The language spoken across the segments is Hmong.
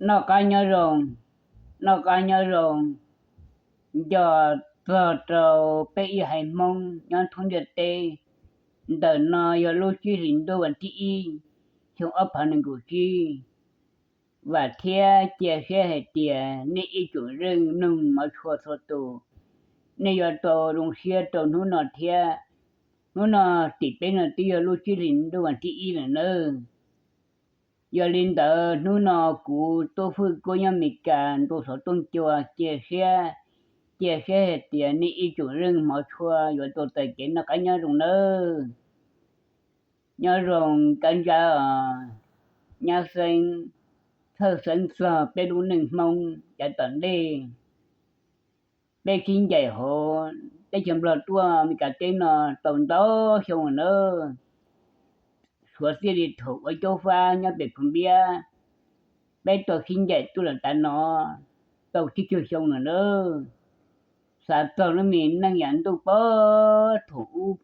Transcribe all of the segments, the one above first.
Noj qab nyob zoo, noj qab nyob zoo, nco txog rau peb ib haiv Hmoob nyob thoob ntiaj teb. Ntawm no yog lub tsib hlis ntuj vas thib ib, xyoo ob phav nees nkaum tsib. Vam thiab cia siab hais tias nej ib tsoom zeej mloog hmov tshua txhua tus, nej yuav tau zoo siab rau hnub no thiab. Hnub no tim peb no twb yog lub tsib hlis ntuj vas thib ib lawm nawb. Yog li ntawd hnub no kuv Tub Fwj Kub nyob Mes Kas ntu xov tooj cua cia siab, cia siab hais tias nej ib tsoom zeej hmov tshua yuav tau txais kev noj qab nyob zoo nawb. Nyob zoo kab ntsab os, nyab xeeb, txhawj xeeb txog peb lub neej Hmoob yav tom ntej. Peb sib ncaim hauv teb chaws Nplog tuaj Mes Kas teb no tau ntau xyoo lawm nawb. Suav txij li thaum ua caub fab nyob pem Phu Npiab, peb tau sib ncaim tuaj lawm tas no tau tsib caug xyoo lawm nawb. Xav txog lub me neej yav ntuj pog thaum ub,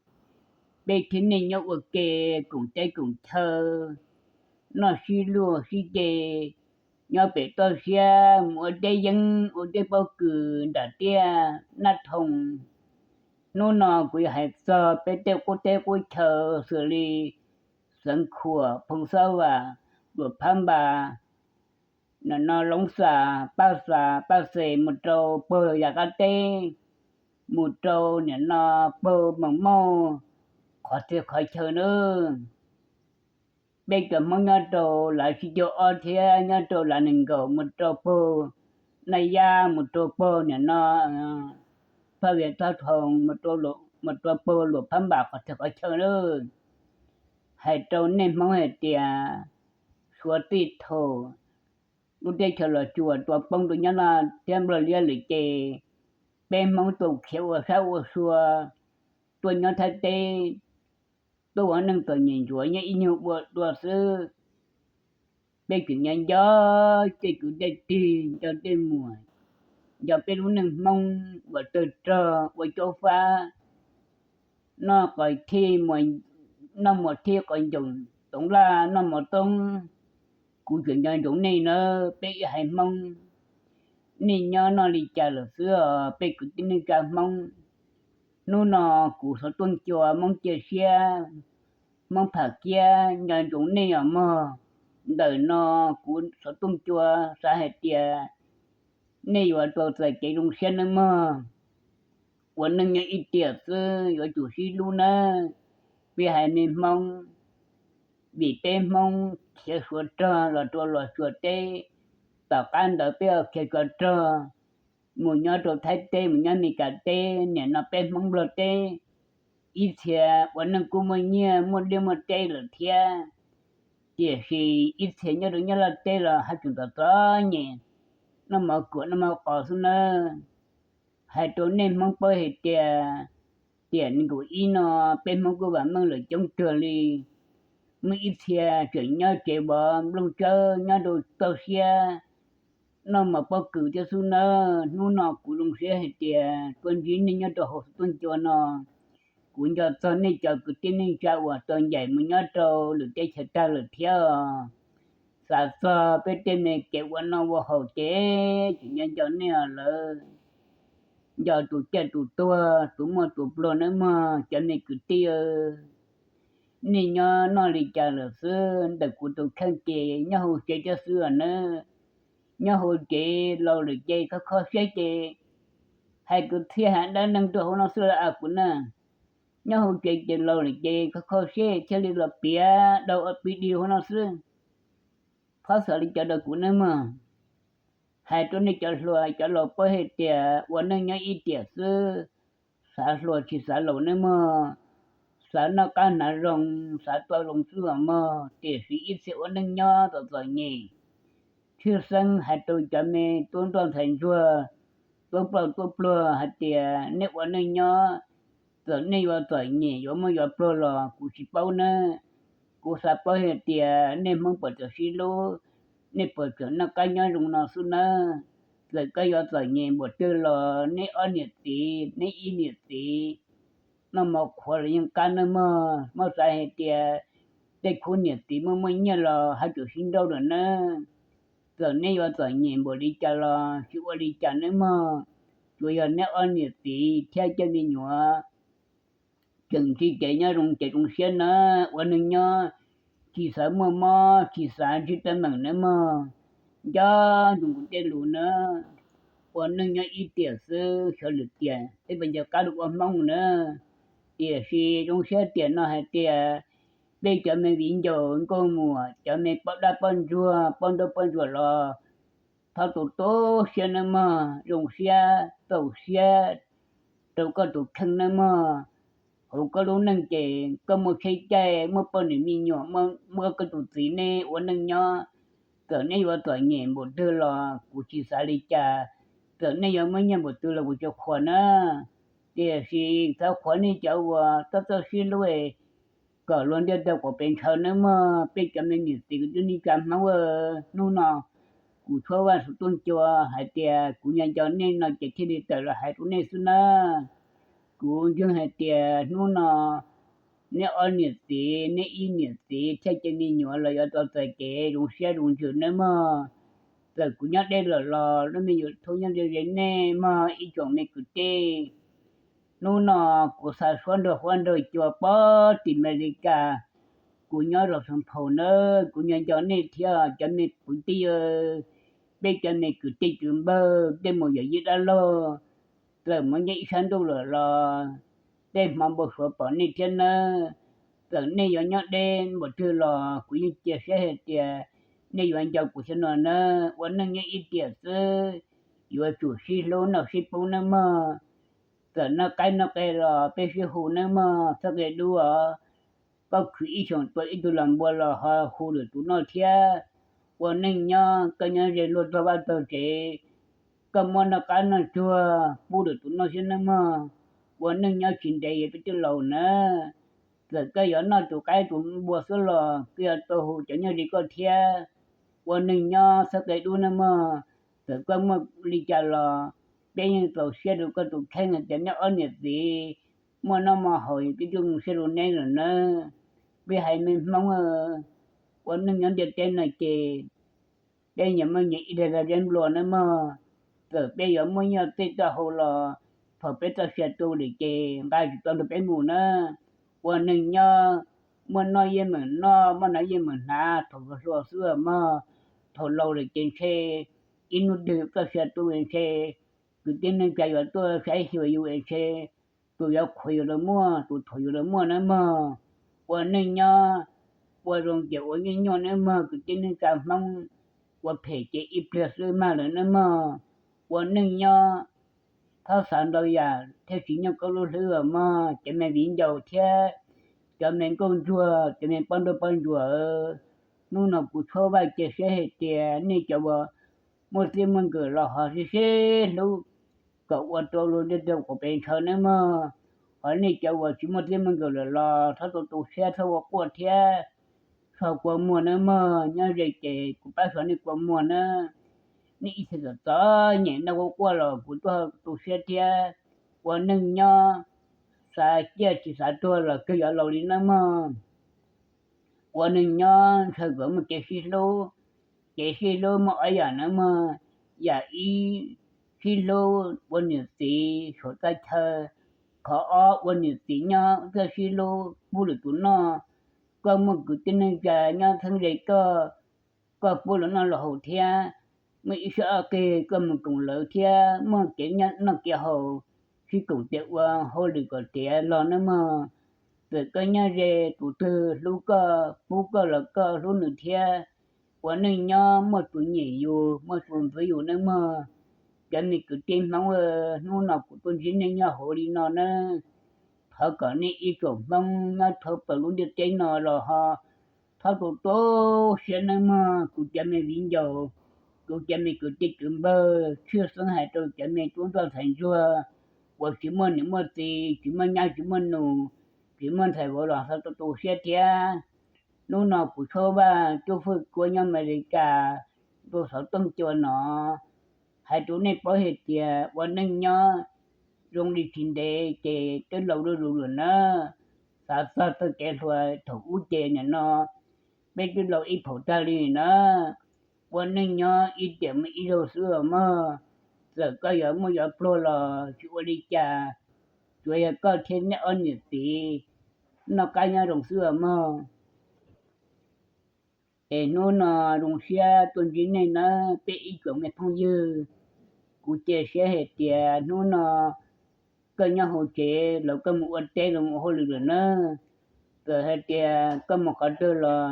peb thiab nej nyob ua ke koom teb koom chaw, noj sib luag sib ce, nyob pem toj siab mus ua teb yeeb ua teb pob kws nram tiaj Nab Thoo. Hnub no kuv yuav hais txog peb tej qub teb qub chaw xws li Xeev Khuam, Phoo Xob Vam, Luam Phab Npas, nim no Loob Xas, Paj Xas, Paj Xes mus rau puag yav qab teb, mus rau nim no puag Moos Mauj, qhov txhia qhov chaw nawb. Peb cov Hmoob nyob rau lav tsib caug ob thiab nyob rau lav nees nkaum mus rau puag Naj Yab, mus rau puag nim no Phaj Vias Txhob Thoo, mus rau puag Luam Phab Npas qhov txhia qhov chaw nawb. Hais rau nej Hmoob hais tias Suav txij thaum lub teb chaws Los Tsuas tua poob rau nyob no thiab Nplog liab lawm ces peb Hmoob tau khiav ua sab ua sua tuaj nyob Thaib teb, tuaj ua neej txom nyem ntsuav nyob ib nyuag ua dua xwb. Peb tseem nyob nco tej kwv tej tij, nco tej muam, nco peb lub neej Hmoob uas tawg rog ua caub fab, noj qos thij, noj mov thij qos ncoos toov laj noj mov toob. Kuv tseem nco ntsoov nej nawb peb ib haiv Hmoob. Nej nyob noj li cas lawm xwb os peb kwv tij neej tsa Hmoob? Hnub no kuv xov tooj cua Hmoob cia siab, Hmoob Pham Kiab nco ntsoov nej os mog. Ntawm no kuv xov tooj cua xav hais tias nej yuav tau txais kev zoo siab nawb mog. Ua neej nyob ib tiam xwb yuav tsum sib hlub nawb peb haiv neeg Hmoob, vim peb Hmoob khiav Suav rog los rau Los Tsuas teb, tom qab ntawd peb ho khiav tsov rog mus nyob rau Thaib teb, mus nyob Mes Kas teb, nim no peb Hmoob Nplog teb. Ib txhia ua neej kuj muaj nyiaj muaj liaj muaj teb lawm thiab, tiam sis ib txhia nyob rau Nyab Laj teb los haj tseem txom txom nyem, noj mov kuam noj mov qos xwb nawb. Hais rau nej Hmoob paub hais tias, tiam nees nkaum ib no peb Hmoob kuj vam meej lawm coob kawg li. Muaj ib txhia tseem nyob tsev vov nplooj tsawb nyob rau toj siab, noj mov pob kws thiab xwb nawb. Hnub no kuv zoo siab hais tias tuaj ntsib nej nyob rau hauv xov tooj cua no. Kuv nco txog nej cov kwv tij neej tsa uas tau ncaim mus nyob rau lwm teb chaws tag lawm thiab. Xav txog peb tej me kev ua noj ua haus ces tseem nco nco nej os lawm. Nco tus ciaj tus tuag, tus muaj tus pluag nawb mog cov me kwv tij. Nej nyob noj li cas lawm xwb? Ntawm kuv tus kheej ces nyob hauv tsev thiab xwb nawb. Nyob hauv tsev laus lawm ces kho kho siab ces hais kwv txhiaj hais dab neeg rau hauv no xwb los as kuv na. Nyob hauv tsev ces laus lawm ces kho kho siab thiaj li los piav dau ob pib dig hauv no xwb. Txhob xav li cas rau kuv nawb mog. Hais rau nej cov hluas cov laus paub hais tias ua neej nyob ib tiam xwb, xav hluas tsis xav laus nawb mog. Xav noj qab hnav zoo, xav tau zoo xwb os mog, tiam sis ib txhia ua neej nyob txom txom nyem, tshwj xeeb hais rau cov me tub nroj ntxhais ntsuag, tub nplauj tub pluag hais tias nej ua neej nyob, txawm nej yuav txom nyem yuav muaj yuav pluag los kuv tsis paub nawb. Kuv xav paub hais tias nej Hmoob puas tseem sib hlub, nej puas tseem noj qab nyob zoo no xwb nawb. Txawm koj yuav txom nyem npaum twg los nej ob niam txiv, neb ib niam txiv noj mov qhuav los yeej qab nawb mog. Muab xav hais tias tej khub niam txiv muaj muaj nyiaj los haj tseem sib nrauj lawm nawb. Txawm nej yuav txom nyem npaum li cas los tsis ua li cas nawb mog. Tsuas yog neb ob niam txiv thiab cov me nyuam tseem ntsib kev nyob zoo ces zoo siab nawb. Ua neej nyob tsis xav muaj mob, tsis xav ntsib teeb meem nawb mog. Nco ntsoov kuv tej lus nawb. Ua neej nyob ib tiam xwb, xyov lwm tiam peb puas nco qab rau ua Hmoob nawb. Tiam sis zoo siab tiam no hais tias peb cov me viv ncaus nkauj muam, cov me poj dab poj ntsuag, poj nraug poj ntsuam los thov tu tu siab nawb mog, zoo siab txaus siab rau koj tus kheej nawb mog. Hauv koj lub neej ces koj muaj tsheb caij, muaj poj niam me nyuam, muaj koj tus txiv, neb ua neej nyob. Txawm nej yuav txom nyem npaum twg los kuv tsis xav li cas, txawm nej yuav muaj nyiaj npaum twg los kuv tsis qhuas na. Tiam sis thov qhuas nej cov uas txawj txawj sib hlub kom luag ntiaj teb quav pes ntshaw nawb mog. Peb cov me niam txiv kwv tij neej tsa Hmoob, hnub no kuv Tshuab Vaj Xov Tooj Cua hais tias kuv nco nco nej no ces thiaj li tawm los hais rau nej xwb nawb. Kuv ntseeg hais tias hnub no neb ob niam txiv, neb ib niam txiv thiab cov me nyuam los yuav tau txais kev zoo siab zoo ntsws nawb mog. Txawm kuv nyob deb lawm los lub me YouTube nyob ze ze nej mog ib tsoom me kwv tij. Hnub no kuv xa suab nrog huab nrog cua pog tim Amelikas, kuv nyob zos Xeev Phaum nawb. Kuv nco nco nej thiab cov me kwv tij, peb cov me kwv tij kwv npawg tej mus yawm yij dab laug, txawm mus nyob ib sab ntuj lawm los tej hmo npau suav pom nej thiab nawb. Txawm nej yuav nyob deb npaum twg los kuv yeej cia siab hais tias nej yuav nco kuv thiab no nawb. Ua neej nyob ib tiam xwb, yuav tsum sib hlub noj sib pub nawb mog. Txawm noj qaib noj qe los peb sib hu nawb mog. Txhob qia dub os, koj khwv ib xyoos tua ib tug los npua los ho hu lwm tus noj thiab. Ua neej nyob koj nyob ze luag txog vaj txog tsev, koj muab noj qab noj tsuag pub lwm tus noj thiab nawb mog. Ua neej nyob tsis ntev peb twb laus nawb. Txawm koj yuav noj tus qaib tus npua xwb los koj yuav tau hu cov nyob ze koj thiab. Ua neej nyob txhob qia dub nawb mog. Txawm koj muaj li cas los peb yeej txaus siab rau koj tus kheej hais tias neb ob niam txiv muaj noj muaj haus twb zoo siab rau neb lawm nawb. Peb haiv neeg Hmoob ua neej nyob ntiaj teb no ces peb nyias muaj nyias ib daig zeb nplua nawb mog. Txawm peb yuav muaj nyiaj tej txoj hau los thaum peb txoj sia tu lawm ces nqa tsis tau nrog peb mus nawb. Ua neej nyob muaj noj yeej meem noj, muaj hnav yeej meem hnav, thaum hluas xwb mog. Thaum laus lawm ces ntshe ib hnub twg txoj sia tu ntshe kwv tij neej tsa yuav tuaj saib xyuas yus es ntshe tus yuav qhuas yus los muaj, tus thuam yus los muaj nawb mog. Ua neej nyob ua zoo ces ua nyuaj nyuaj nawb mog, kwv tij neej tsa Hmoob. Ua phem ces ib pliag xwb mag lawm nawb mog. Ua neej nyob txhob xav ntau yam thiaj tsis nyuaj koj lub hlwb mog, cov me viv ncaus thiab cov me nkauj ntsuag, cov me poj nraug poj ntsuam. Hnub no kuv Tshuab Vaj cia siab hais tias nej cov uas muaj txij muaj nkawm los ho sib sib hlub kom ua rau luag ntiaj teb quav pes ntshaw nawb mog. Ho nej cov uas tsis muaj txij muaj nkawm lawm los txhob tu tu siab, txhob ua quaj thiab, txhob kua muag nawb mog. Nyob ze ces kuv pab xov nej kua muag nawb. Nej ib txhia txom txom nyem noj quaj quaj los kuv tuaj tu siab thiab. Ua neej nyob xav ciaj tsis xav tuag los kawg yuav laus li nawb mog. Ua neej nyob ntshaw kom muaj kev sib hlub. Kev sib hlub muaj ob yam nawb mog. Yam ib, sib hlub ua niam txiv saum txaj chaw. Qhov ob, ua niam txiv nyob thiaj sib hlub pub lwm tus noj. Koj muaj kwv tij neej tsa nyob txheeb ze koj, koj pub lawv noj lawv haus thiab. Muaj ib sij ob qig koj mus koom lawv thiab muaj kev noj kev haus, sib koom tes ua hauj lwm kom tiav los nawb mog. Txawm koj nyob ze tus twg hlub koj pub koj los koj hlub nws thiab. Ua neej nyob muaj tus nyiam yus muaj tus ntxub yus nawb mog. Cov me kwv tij Hmoob, hnub no kuv tuaj ntsib nej nyob hauv li no nawb. Thov kom nej ib tsoom Hmoob nyob thoob plaws lub ntiaj teb no los ho txhob tu tu siab nawb mog. Kuv cov me viv ncaus, kuv cov me kwv tij kwv npawg, tshwj xeeb hais rau cov me tub ntsuag ntxhais ntsuag uas tsis muaj niam muaj txiv, tsis muaj nyab tsis muaj nus, tsis muaj ntxhais vauv los txhob tu tu siab thiab. Hnub no kuv Tshuab Vaj Cub Fwj Kuab nyob Amelikas, ntu xov tooj cua no hais rau nej paub hais tias ua neej nyob zoo li tsis ntev ces twb laus dua lus lawm nawb. Xav txog txoj kev hluas thaum ub ces nim no peb twb laus ib phaum tag li nawb. ua neej nyob ib tiam muaj ib zaug xwb os mog. Txawm koj yuav muaj yuav pluag los tsis ua li cas, tsuas yog koj thiab nej ob niam txiv noj qab nyob zoo xwb os mog. Es hnub no zoo siab tuaj ntsib nej nawb peb ib tsoom me phooj ywg. Kuv cia siab hais tias hnub no koj nyob hauv tsev los koj mus ua teb los mus ua hauj lwm lawm nawb. Txawm hais tias koj mus qhov twg los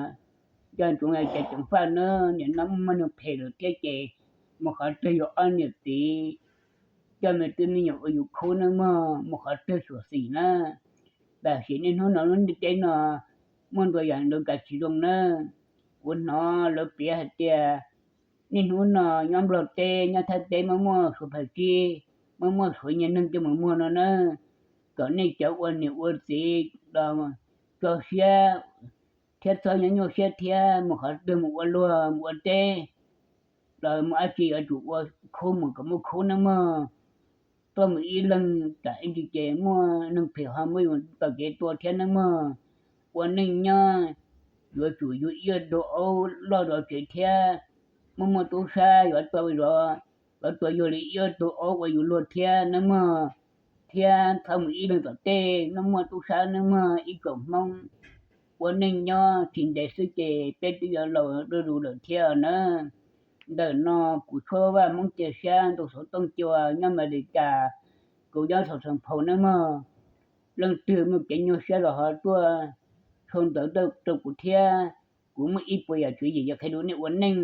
coj ntsoov hais tias ceev faj nawb, nim no muaj neeg phem lawm thiab ces mus qhov twg yuav ob niam txiv, coj me tub me nyuam ua yus khub nawb mog, mus qhov twg xyuam xim na. Tam sim niaj hnub no lub ntiaj teb no muaj ntau yam ntau tsav tsis zoo nawb. Kuv hnov lawv piav hais tias niaj hnub no nyob Nplog teb nyob Thaib teb muaj muaj suav phaj tsib, muaj muaj suav nyiag neeg coj mus muag no nawb. Kom nej cov ua niam ua txiv los tso siab thiab txhob nyob nyuaj siab thiab, mus qhov twg mus ua luag mus ua teb los mus dab tsi yuav tsum ua khub mus kom muaj khub nawb mog. Tuaj mus ib leeg tsam ib ntsis ces muaj neeg phem ho muab yus tom kev tua thiab nawb mog. Ua neej nyob yuav tsum yug ib tug aub loj zov tsev thiab, muaj muaj tub sab yuav tua, yuav tua yug li ib tug aub ua yus luag thiab nawb mog. Thiab txhob mus ib leeg tom tej, muaj muaj tub sab nawb mog ib tsoom Hmoob. Ua neej nyob tsis ntev xwb ces peb twb yuav laus zuj zus lawm thiab nawb. Ntawm no kuv Tshuab Vaj Hmoob Cia Siab ntu xov tooj cua nyob Amelikas, kuv nyob South St. Paul nawb mog. Leej twg muaj kev nyuaj siab los ho tuaj sau ntawv rau kuv thiab. Kuv muaj ib puas yam tswv yim yuav qhia rau nej ua neej.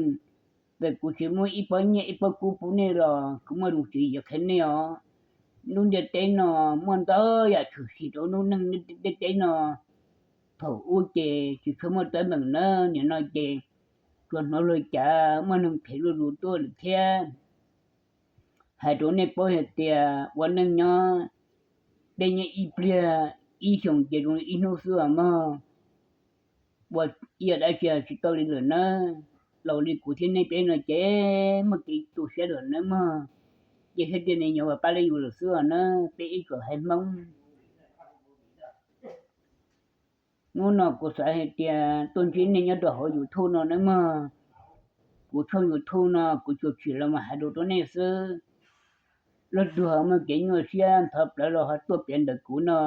Txawm kuv tsis muaj ib pob nyiaj ib pob kub pub nej los kuv muaj zoo tswv yim yuav qhia nej os. Lub ntiaj teb no muaj ntau yam tshwm sim rau lub neej ntiaj teb no. Thaum ub ces tsis tshua muaj teeb meem nawb, nim no ces tsuas hnov luag cav muaj neeg phem zuj zus tuaj lawm thiab. Hais rau nej paub hais tias ua neej nyob, peb nyob ib pliag ib xyoos ces zoo li ib hnub xwb os mog. Ua ib yam dab tsi tsis tau li lawm nawb. Laus li kuv thiab nej peb no ces muaj kev tu siab lawm nawb mog. Cia siab tias nws nyob ua pab li yus lawm xwb os nawb peb ib tsoom haiv Hmoob. Hnub no kuv xav hais tias tuaj ntsib nej nyob rau hauv YouTube no nawb mog. Kuv tshooj YouTube no kuv tsuas tsim los mus hais rau rau nej xwb. Leej twg ho muaj kev nyuaj siab ntxhov plawv los ho tuaj piav ntawm kuv no.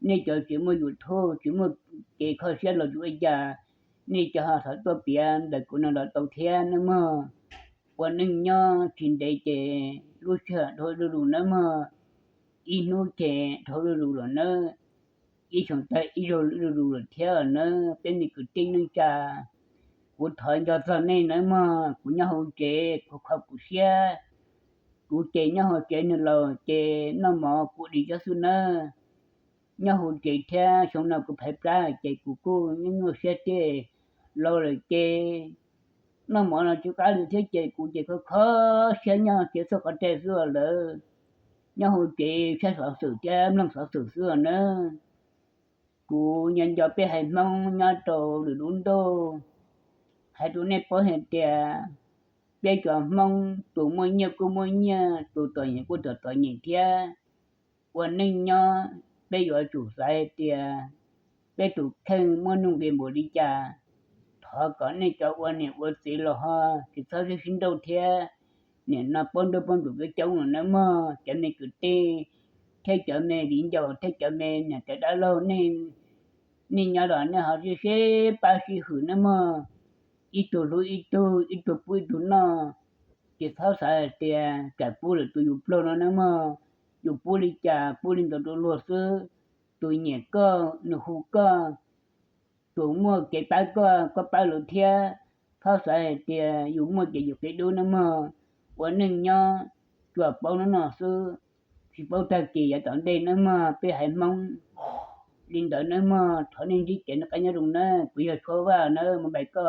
Nej cov tsis muaj YouTube tsis muaj kev kho siab los tsis ua cas, nej cov ho thov tuaj piav ntawm kuv no los tau thiab nawb mog. Ua neej nyob tsis ntev ces lub sij hawm dhau zuj zus nawb mog. Ib hnub ces dhau zuj zus lawm nawb. Ib xyoos tag ib zaug zuj zus lawm thiab nawb peb me kwv tij neej tsa. Kuv thov nco txog nej nawb mog, kuv nyob hauv tsev kuv kho kuv siab. Kuv ces nyob hauv tsev nws laus ces noj mov kuv dim cov xwb nawb. Nyob hauv tsev thiab xyoo no kuv phais plab ces kuv kuj nyuaj nyuaj siab tej. Laus lawm ces noj mov no tsis qab li thiab ces kuv ces kho kho siab nyob tsev txhua qhov tej xwb lawm. Nyob hauv tsev saib xov xwm thiab mloog xov xwm xwb nawb. Kuv nco nco peb haiv Hmoob nyob rau lwm lub ntuj, hais rau nej paub hais tias peb cov Hmoob tus muaj nyiaj kuj muaj nyiaj, tus txom nyem kuj txom txom nyem thiab. Ua neej nyob peb yuav tsum xav hais tias peb tus kheej muaj nuj nqis npaum li cas. Thov kom nej cov ua niam ua txiv los ho tsis txhob sib sib nrauj thiab. Nim no paub nrauj paub ntsuas coob coob lawm nawb mog cov me kwv tij thiab cov me viv ncaus thiab cov me niam tais dab laug, nej nyob los nej ho sib sib pab sib hwm nawb mog. Ib tug hlub ib tug, ib tug pub ib tug noj. Ces txhob xav hais tias tsam pub lawm tus yus pluag no nawb mog, yus pub li cas pub li ntawd rau luag xwb. Tus nyiam koj nws hu koj, tus muaj kev pab koj koj pab lawv thiab. Txhob xav hais tias yus muaj ces yus kev dub nawb mog. Ua neej nyob tsuas paub hnub no xwb, tsis paub tag kis yav tom ntej nawb mog peb haiv Hmoob. Li ntawd nawb mog, thov nej ntsib kev noj qab nyob zoo nawb, kuv yog Tshuab Vaj nawb, mus npais koj.